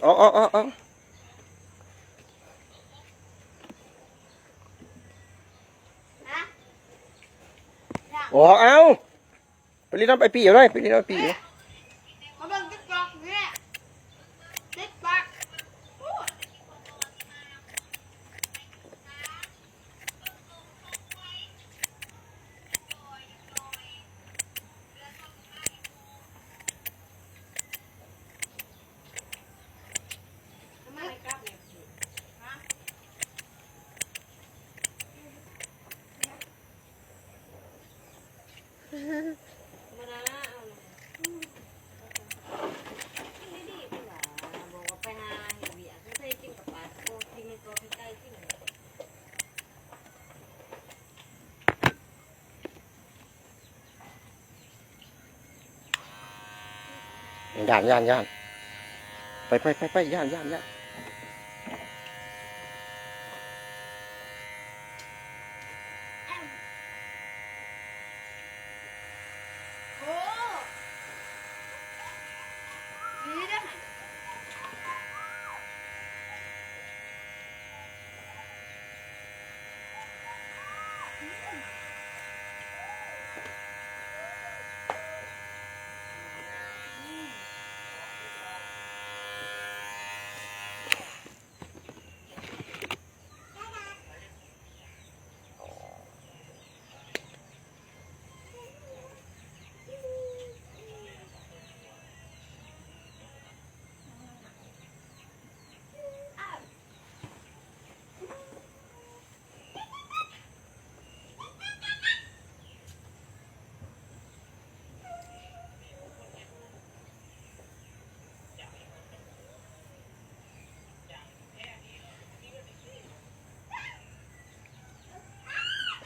ອອກ ອອກ ອອກ ອອກ ອອກ ເອົາ ໄປຫຼິ້ນນຳອ້າຍປີ້ເອົາເດ້ ໄປຫຼິ້ນນຳອ້າຍປີ້ເອົາ. ມາເບິ່ງ TikTok ນີ້ TikTok. ຢ້ານ ຢ້ານ ຢ້ານ ໄປ ໄປ ໄປ ໄປ ຢ້ານ ຢ້ານ ຢ້ານ.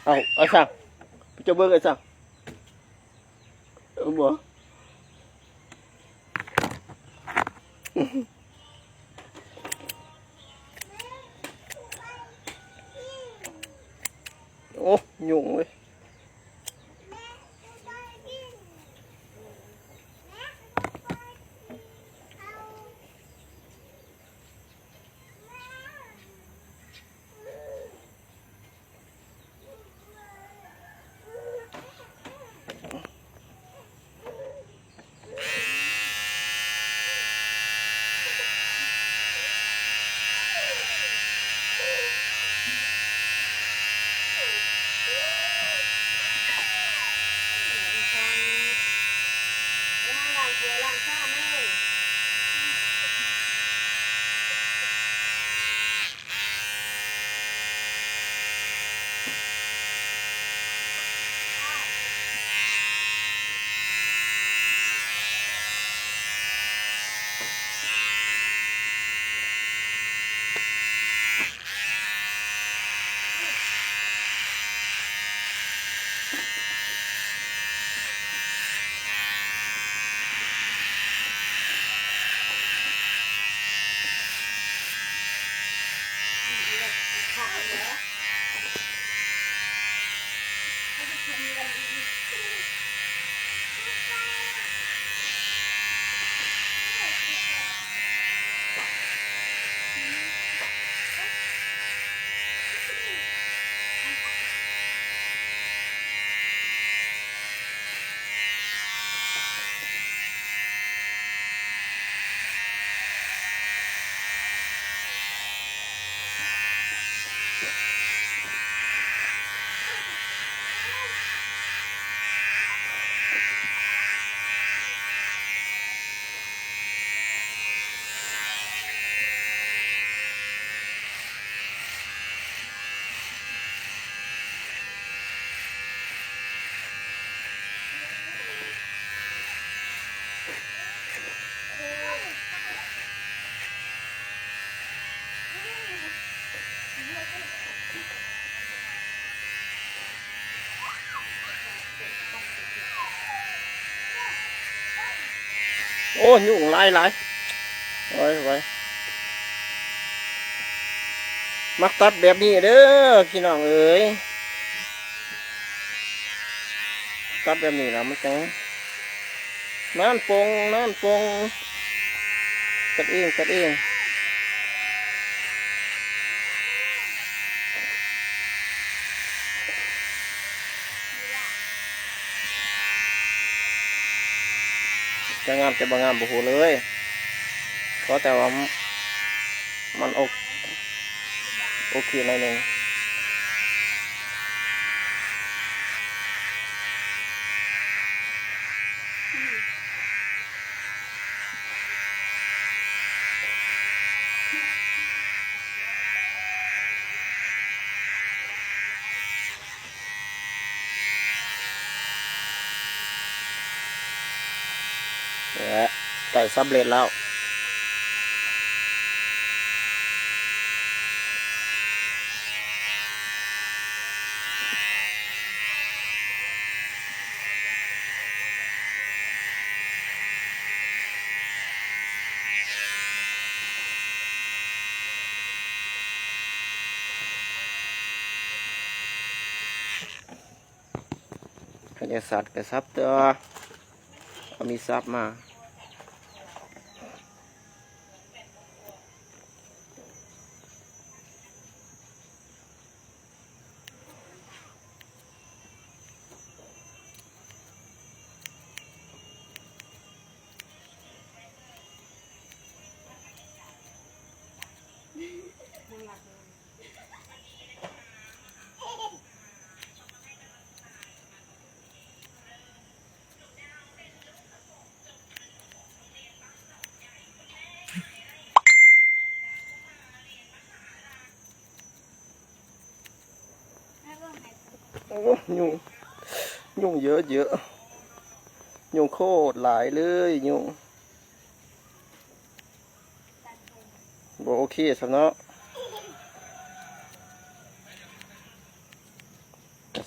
ເອົາ ເອົາຊະ ເຈົ້າເບິ່ງເອົາຊະ ເອົາບໍ່? ໂອ້ ຍຸງເວີຍ. ໂອ້ ຍຸງຫຼາຍໆ ໂອ້ຍ ໂອ້ຍ ມັກຕັດແບບນີ້ເດີ ພີ່ນ້ອງເອີຍ. ຕັດແບບນີ້ລະມັນຈັ່ງ ນານປົງ ນານປົງ. ຕັດເອງ ຕັດເອງ. ຈະງາມຈະບໍ່ງາມບໍ່ຮູ້ເລີຍ ຂໍແຕ່ວ່າມັນໂອ ໂອເຄໜ້ອຍໜຶ່ງ. ແລະ ໃກ້ສຳເລັດແລ້ວ. ຄັນຢາກສັບກໍສັບຕໍ່ ເອົາມີດສັບມາ. ໂອ້ ຍຸງ ຍຸງເຍີະໆ ຍຸງໂຄດຫຼາຍເລີຍ ຍຸງ. ບໍ່ໂອເຄຊ້ຳເນາະ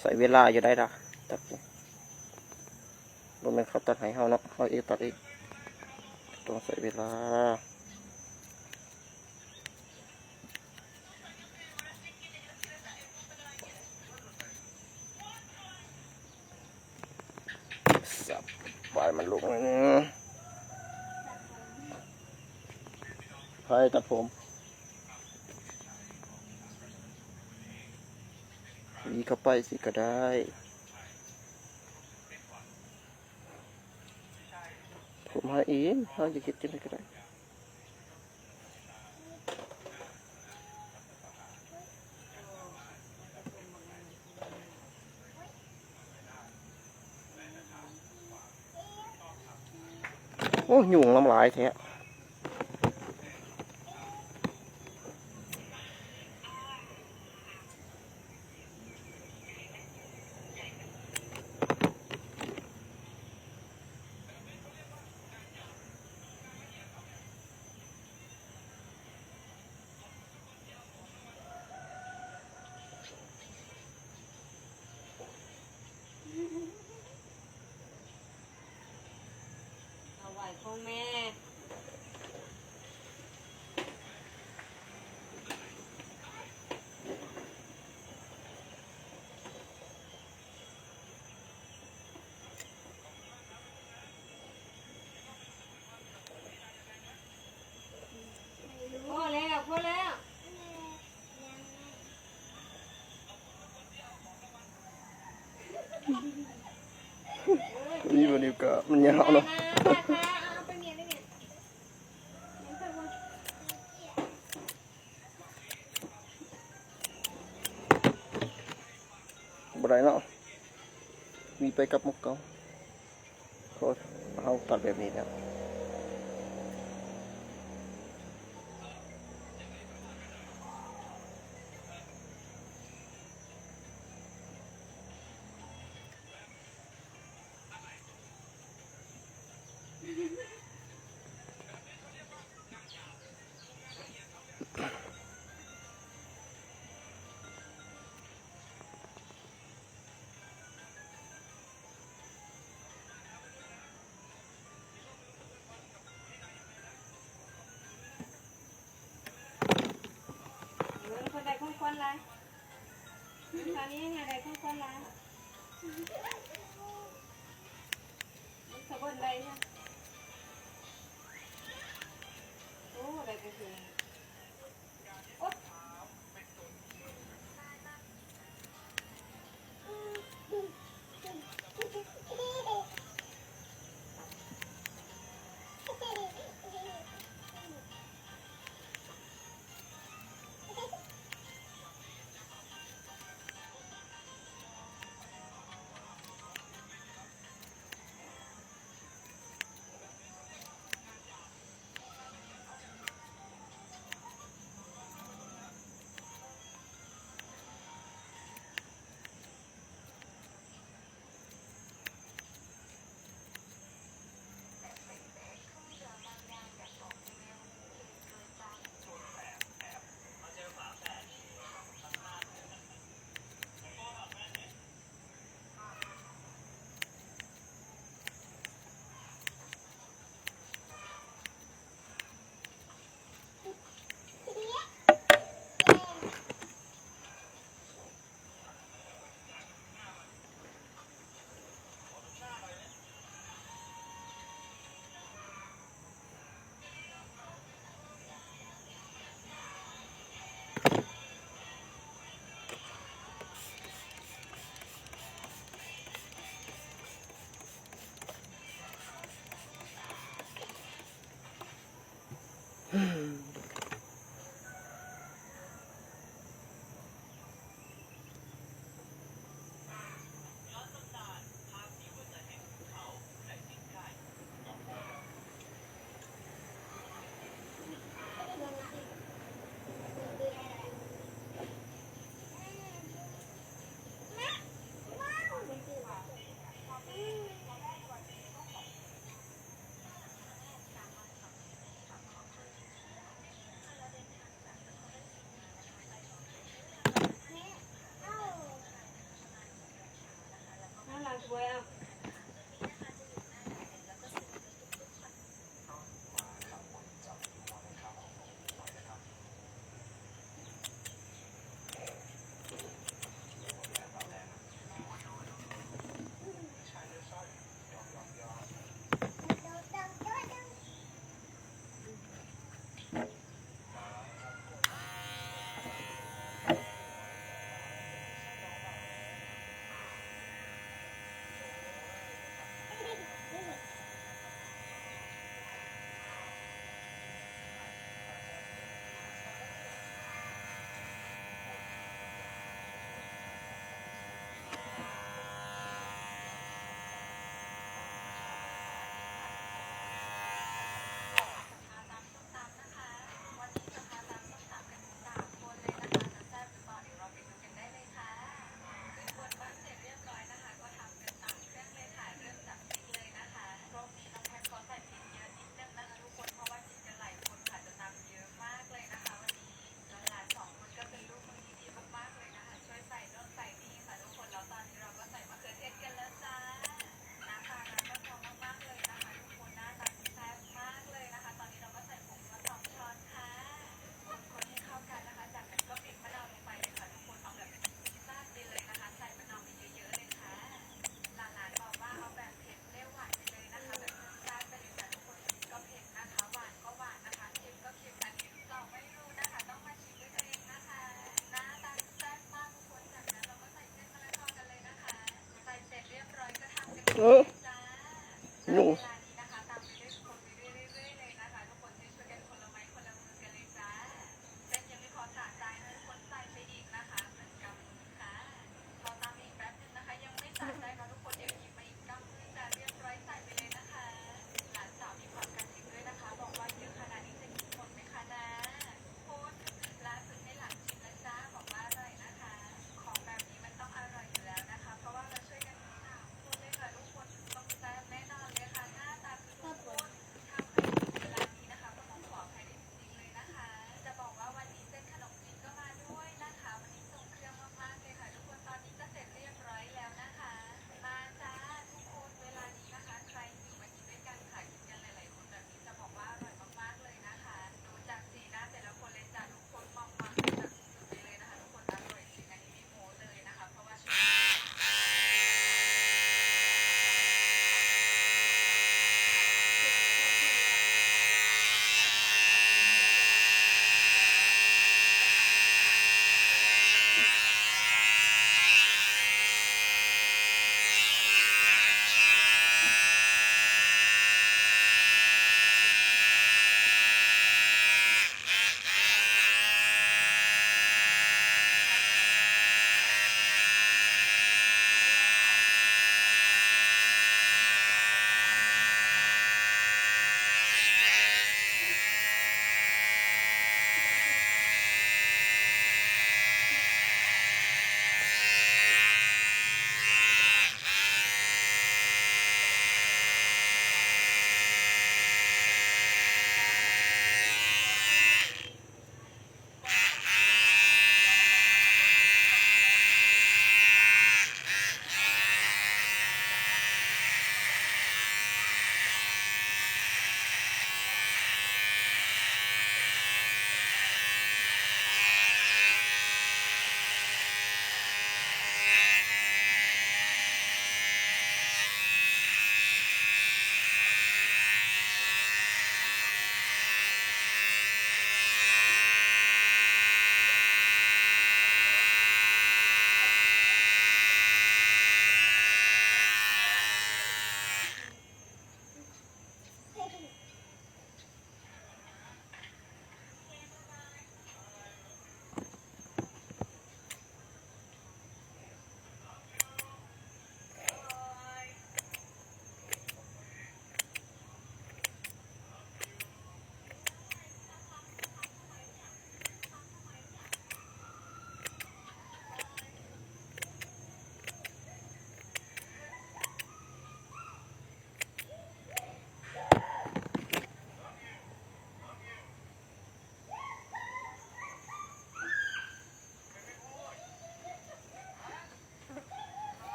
ໃຊ້ເວລາຢູ່ໄດ໋ລະ ຕັດ ບໍ່ແມ່ນເຂົາຕັດໃຫ້ເຮົາເນາະ ເຮົາເອງຕັດເອງ ຕ້ອງໃຊ້ເວລາ. ສັບປາຍມັນລົງໜ້ອຍໜຶ່ງ ໃຜຕັດຜົມ ຫວີເຂົ້າໄປຊິກໍໄດ້ ຜົມຫາເອງ ເຮົາຈະເຮັດຈັ່ງໃດກໍໄດ້. ໂອ້ ຍຸງນຳຫຼາຍແທ້. ເອົາໄວ້ຂອງແມ່. ພໍແລ້ວ ພໍແລ້ວ. ນີ້ບໍ່ນີ້ກໍມັນຍາວເນາະ. ບໍ່ໄດ້ເນາະ ມີໄປກັບໝົດເກົ່າ. ເຮົາຕັດແບບນີ້ແລ້ວ. ເອີ ຄົນໃດຄົນຄວັນຫຼາຍ ຄາວນີ້ໃຫ້ໄດ້ຄົນຄວັນຫຼາຍ ມັນສະເບິ່ນໄດ້ນະ.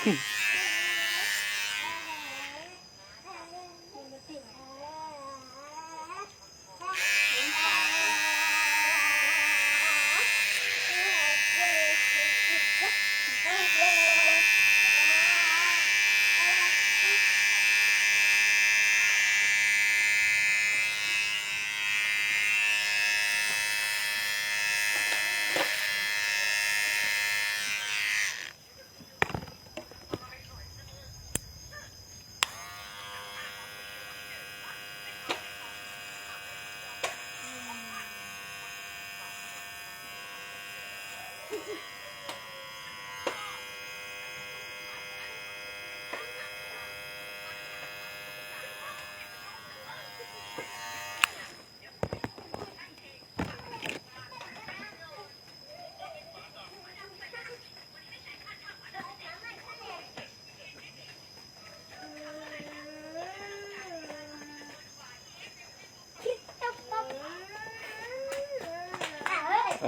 ອ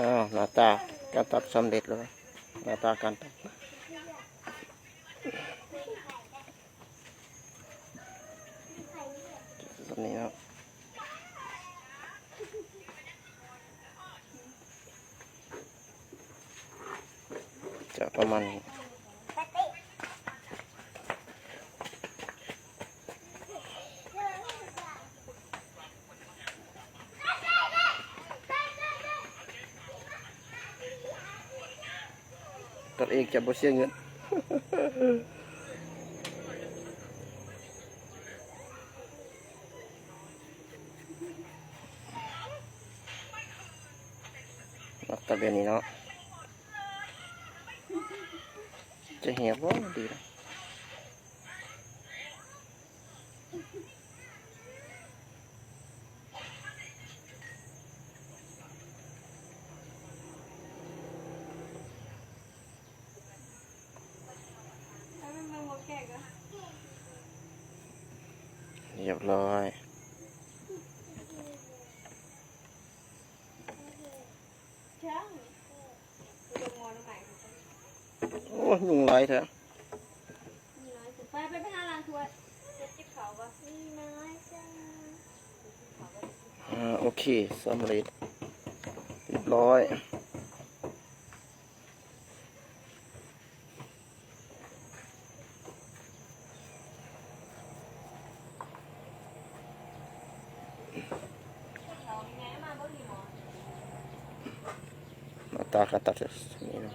້າວ ໜ້າຕາການຕັດສຳເລັດແລ້ວ ໜ້າຕາການຕັດ ແບບນີ້ເນາະ. ຈະປະມານນີ້ ຕັດເອງຈະບໍ່ເສຍເງິນ. ມັກຕັດແບບນີ້ເນາະ ຈະແຮງບໍ່ດີລະ. ຮຽບຮ້ອຍ. ໂອ້ຍ ຍຸງຫຼາຍແທ້. ໄປ ໄປ ໄປຫາລ້າງຖ້ວຍ. ອ່າ ໂອເຄ ສຳເລັດ ຮຽບຮ້ອຍ. ມາຕາກະຕັດນີ້ເນາະ.